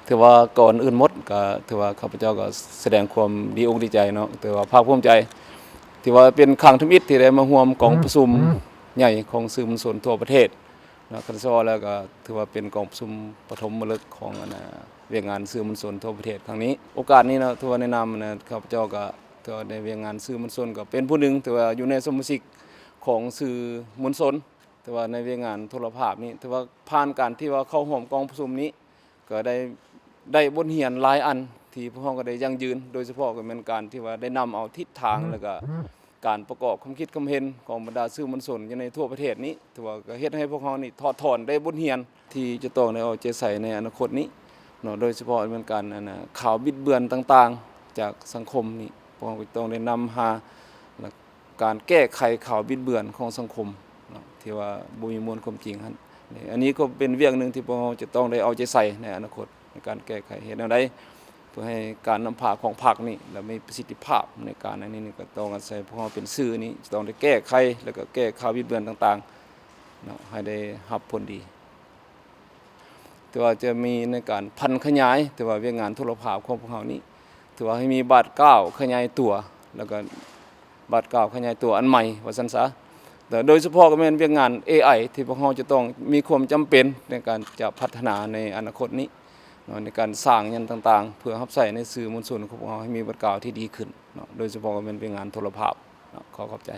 ຖືວ່າກ່ອນອື່ນໝົດ ກໍຖືວ່າຂ້າພະເຈົ້າກໍສະແດງຄວາມດີອົກດີໃຈເນາະ ຖືວ່າພາກພູມໃຈ ທີ່ວ່າເປັນຄັ້ງທຳອິດທີ່ໄດ້ມາຮ່ວມກອງປະຊຸມໃຫຍ່ຂອງສື່ມວນຊົນທົ່ວປະເທດເນາະ ຄັນຊິເວົ້າແລ້ວກໍຖືວ່າເປັນກອງປະຊຸມປະຖົມມະລຶກຂອງອັນນະ ວຽກງານສື່ມວນຊົນທົ່ວປະເທດຄັ້ງນີ້. ໂອກາດນີ້ເນາະ ຖືວ່າໃນນາມອັນນະ ຂ້າພະເຈົ້າກໍຖືວ່າໃນວຽກງານສື່ມວນຊົນ ກໍເປັນຜູ້ໜຶ່ງ ຖືວ່າຢູ່ໃນສະມາຊິກຂອງສື່ມວນຊົນ ແຕ່ວ່າໃນວຽກງານໂທລະພາບນີ້ ຖືວ່າຜ່ານການທີ່ວ່າເຂົ້າຮ່ວມກອງປະຊຸມນີ້ ກໍໄດ້ ໄດ້ບົດຮຽນຫຼາຍອັນທີ່ພວກເຮົາກໍໄດ້ຢັ້ງຢືນ ໂດຍສະເພາະກໍແມ່ນການທີ່ວ່າໄດ້ນຳເອົາທິດທາງ ແລ້ວກໍການປະກອບຄວາມຄິດຄວາມເຫັນຂອງບັນດາສື່ມວນຊົນຢູ່ໃນທົ່ວປະເທດນີ້ ຖືວ່າກໍເຮັດໃຫ້ພວກເຮົານີ້ຖອດຖອນໄດ້ບົດຮຽນທີ່ຈະຕ້ອງໄດ້ເອົາໃຈໃສ່ໃນອະນາຄົດນີ້ເນາະ ໂດຍສະເພາະແມ່ນການອັນນະ ຂ່າວບິດເບືອນຕ່າງໆຈາກສັງຄົມນີ້ ພວກເຮົາກໍຕ້ອງໄດ້ນຳຫາ ແລະ ການແກ້ໄຂຂ່າວບິດເບືອນຂອງສັງຄົມເນາະ ທີ່ວ່າບໍ່ມີມູນຄວາມຈິງຫັ້ນ. ອັນນີ້ກໍເປັນວຽກໜຶ່ງທີ່ພວກເຮົາຈະຕ້ອງໄດ້ເອົາໃຈໃສ່ໃນອະນາຄົດ ໃນການແກ້ໄຂເຮັດແນວໃດ ເພື່ອໃຫ້ການນຳພາຂອງພັກນີ້ ແລະ ມີປະສິດທິພາບໃນການອັນນີ້ນີ້ ກໍຕ້ອງອາໄສພວກເຮົາເປັນສື່ນີ້ ຈະຕ້ອງໄດ້ແກ້ໄຂ ແລ້ວກໍແກ້ຂ່າວບິດເບືອນຕ່າງໆເນາະ ໃຫ້ໄດ້ຮັບຜົນດີ. ຖືວ່າຈະມີໃນການຜັນຂະຫຍາຍ ຖືວ່າວຽກງານໂທລະພາບຂອງພວກເຮົານີ້ ຖືວ່າໃຫ້ມີບາດກ້າວຂະຫຍາຍຕົວ ແລ້ວກໍບາດກ້າວຂະຫຍາຍຕົວອັນໃໝ່ວ່າຊັ້ນຊະ ແລະ ໂດຍສະເພາະກໍແມ່ນວຽກງານເອໄອ ທີ່ພວກເຮົາຈະຕ້ອງມີຄວາມຈຳເປັນໃນການຈະພັດທະນາໃນອະນາຄົດນີ້ເນາະ ໃນການສ້າງຫຍັງຕ່າງໆ ເພື່ອຮັບໃຊ້ໃນສື່ມວນຊົນຂອງພວກເຮົາໃຫ້ມີບາດກ້າວທີ່ດີຂຶ້ນເນາະ ໂດຍສະເພາະກໍແມ່ນວຽກງານໂທລະພາບເນາະ. ຂໍຂອບໃຈ.